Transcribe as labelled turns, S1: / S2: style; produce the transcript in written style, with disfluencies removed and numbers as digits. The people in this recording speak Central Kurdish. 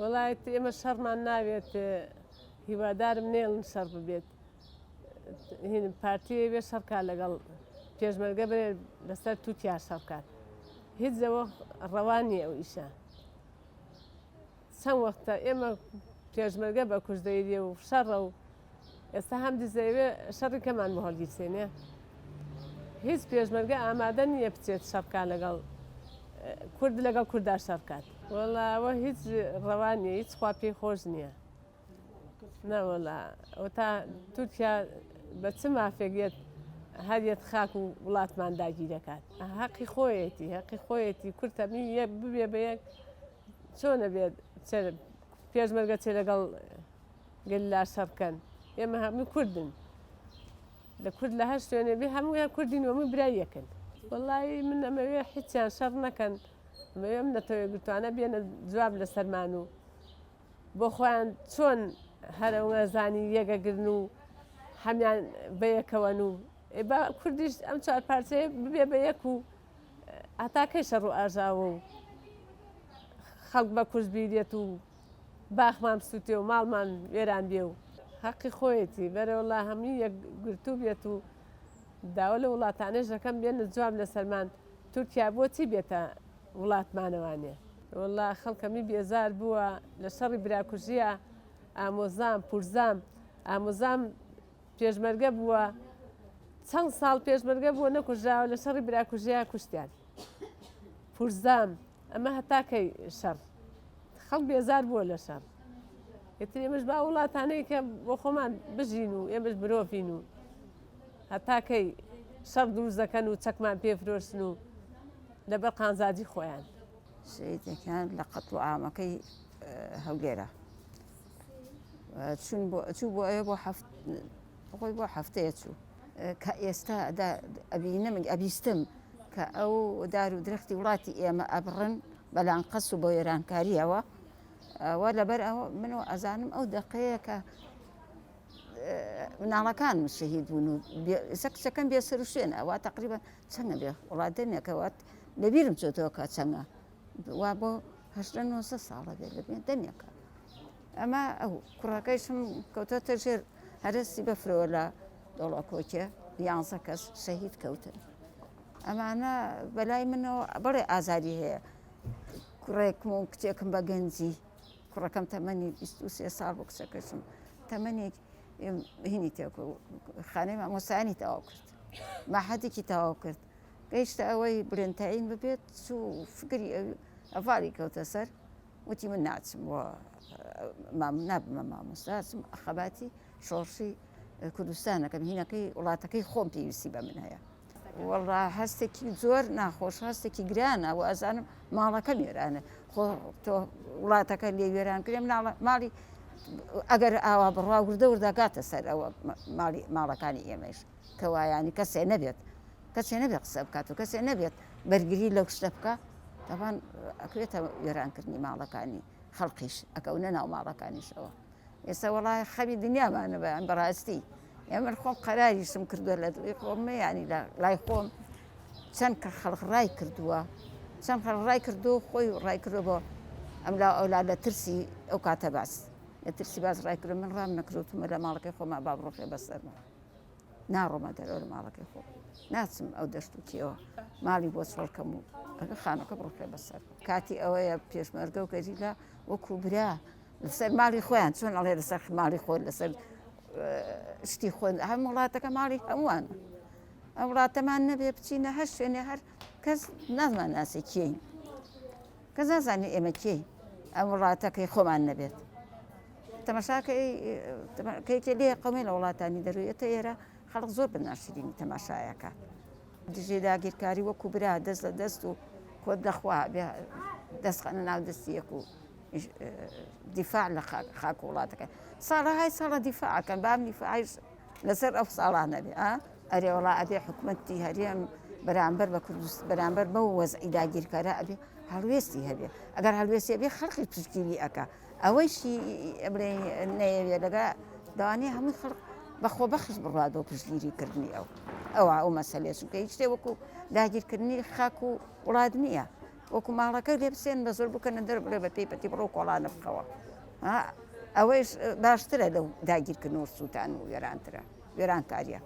S1: وەڵا ئێمە شەڕمان ناوێت هیوادارم نێڵن شەڕ ببێت هین پارتی ئەیوێ شەڕ کات لەگەڵ پێشمەرگە بێ لەسەر تورکیا شەڕ کات هیچ لەوە ڕەوا نییە ئەو ئیشە چەند وەختە ئێمە پێشمەرگە بە کوش دەیرێ و شەڕە و ئێستا هەم دزەوێ شەڕی کەمان بۆ هەڵگیرسێنێ هیچ پێشمەرگە ئامادە نییە بچێت شەڕکە لەگەڵ کورد لەگەڵ کووردا شەڕکات وەڵا ئەوە هیچ ڕەوا نییە هیچ خوا پێی خۆش نییە نەوەڵا ئەوە تا تورکیا بە چ مافێک یەت هەر یەت خاک و وڵاتمان داگیرەکات هەقی خۆیەتی هەقی خۆیەتی کورتە می یەک ببێ بە یەک چۆنە بێت پێشمەرگە چێ لەگەڵ گەلا شەڕ بکەن ئێمە هەموو کوردن لە کورد لە هەر شوێنێ بێ هەموویان کوردین و هەموو برای یەکن وەڵی من ئەمەوێ هیچیان شەڕ نەکەن ئەمەوێ ئەم نەتەوە یەکگرتوانە بێنە جواب لەسەرمان و بۆ خۆیان چۆن هەر ئەوە زانی یەکەگرن و هەمیان بەیەکەوەن و با کوردیش ئەم چوار پارچەیە ببێ بە یەک و هەتا کەی شەڕ و ئاژاوە و خەڵک بە کوشت بیرێت و باخمان بسووتێ و ماڵمان وێران بێ و هەقی خۆیەتی بەرەوەڵا هەمووی یەکگرتوو بێت و داوا لە وڵاتانەش دەکەم بێنە جواب لەسەرمان تورکیا بۆچی بێتە وڵاتمانەوانێ. وەڵا خەڵکەمی بێزار بووە لە شەڕی براکوژیە ئامۆزام پورزام ئامۆزام پێشمەرگە بووە چەند ساڵ پێشمەرگە بووە نەکوژراوە لە شەڕی براکوژیە کوشتیان پورزام ئەمە هەتا کەی شەڕ خەڵک بێزار بووە لە شەڕ ئیتر ئێمەش با وڵاتانەی کە بۆ خۆمان بژین و ئێمەش مرۆڤین و هەتا کەی شەڕ دروست دەکەن و چەکمان پێ فرۆشن و لەبەر قانزاجی خۆیان.
S2: شەهیدەکان لە قەتڵ و عامەکەی هەولێرە چون بۆ چوو بۆ ئەوێ بۆ هەفت خۆی بۆ هەفتەیە چوو کە ئێستا ئەبینم ئەبیستم کە ئەو دار و درەختی وڵاتی ئێمە ئەبڕن بەلانقەس و بۆ وێرانکاریەوە ئەوە لەبەر ئەوە من و ئەزانم ئەو دەقەیە کە مناڵەکانم شەهید بوون و ئێستا کچەکەم بێ سەر و شوێنە وا تقریبا چەنە بێ وڵات دەمێکە وات لەبیرم چۆتەوە کە چەنە وا بۆ هەشتە نۆزە ساڵە بێت لە بێ دەمێکە ئەمە ئەو کوڕەکەیشم کەوتۆتە ژێر هەرەسی بەفرەوە لە دۆڵەکۆکێ یانزە کەس شەهید کەوتن ئەمانە بەلای منەوە بەڵێ ئازاری هەیە کوڕێکم و کچێکم بە گەنجی کوڕەکەم تەمەنی 23 ساڵ بۆ کچەکەشم تەمەنێک هینی تێکو خانەی مامۆستایانی تەواو کرد ماحەدێکی تەواو کرد گەیشتە ئەوەی برنتەین ببێت چوو فکری ئەڤالی کەوتە سەر وتی من ناچم بۆ نابمە مامۆستا چم خەباتی شۆڕشی کوردستانەکەم هینەکەی وڵاتەکەی خۆم پێویستی بە من هەیە وەڵا هەستێکی زۆر ناخۆش هەستێکی گرانە و ئەزانم ماڵەکە وێرانە خۆ تۆ وڵاتەکە لێ وێران کرێ مناڵە ماڵی ئەگەر ئاوا بڕوا وردە وردە گاتە سەر ئەوە ماڵی ماڵەکانی ئێمەش کەوایانی کەسێ نەبێت کەسێ نەبێت قسە بکات و کەسێ نەبێت بەرگری لەو شتە بکە تاوان ئەکرێتە وێرانکردنی ماڵەکانی خەڵقیش ئەکەونە ناو ماڵەکانیشەوە ئێستا وەڵا خەمی دنیامانە بەیان بەڕاستی ئێمە خۆم قەراریشم کردووە لە دڵی خۆم ینی لە لای خۆم چەند کە خەڵک ڕای کردووە چەند خەڵک ڕای کردو خۆی ڕای کردو بۆ ئەم لا ئەولا لە ترسی ئەو کاتە باس لە ترسی باز ڕای کرد من ڕام نەکرۆتومە لە ماڵەکەی خۆما با بڕۆخێ بەسەرمە ناڕۆمە دەرەوە لە ماڵەکەی خۆم ناچم ئەو دەشت و کێوە ماڵی بۆ چۆڵکەم و ئەگە خانەکە بڕۆخێ بەسەر کاتی ئەوەیە پێشمەرگە و گەریلا وەکو برا لەسەر ماڵی خۆیان چۆن ئەڵێ لەسەر ماڵی خۆ لەسەر شتی خۆ هەم وڵاتەکە ماڵی هەمووان ئەم وڵاتەمان نەبێ بچینە هەر شوێنێ هەر کەس نازمان ناسی کێین کەس نازانێ ئێمە کێین ئەم وڵاتەکەی خۆمان نەبێت تەماشاکەی کەیکێ لێ قەمێ لە وڵاتانی دەروێتە ئێرە خەڵک زۆر بە ناشرینی تەماشایەکە دژی داگیرکاری وەکو برا دەست لە دەست و کۆت لەخوا بێ دەستخەنە ناو دەستی یەک و دیفاع لە خاک وڵاتەکە ساڵەهای ساڵە دیفاعەکەن بام دیفاعیش لەسەر ئەو ساڵانە بێ ئەرێ وڵا ئەبێ حکومەتی هەرێم بەرامبەر بە کوردست بەرامبەر بەو وەزعی داگیرکەرە ئەبێ هەڵوێستی هەبێ ئەگەر هەڵوێستی بێ خەڵکی پشتگیری ئەکا ئەوەیشی بڵێ نەیەوێ لەگە دەوانێ هەمووی خەڵک بە خۆبەخش بڕوات بۆ پشتگیری کردنی ئەو ئەوە ئەو مەسەلەیە چونکە هیچ شتێ وەکو داگیرکردنی خاک و وڵات نییە. وەکو ماڵەکە لێ بسێن بە زۆر بکەنە دەر بڵێ بە پێی پەتی بڕۆ کۆڵانە بخەوە ئەوەیش باشترە لەو داگیرکردن و سووتان و وێرانترە وێرانکاریە.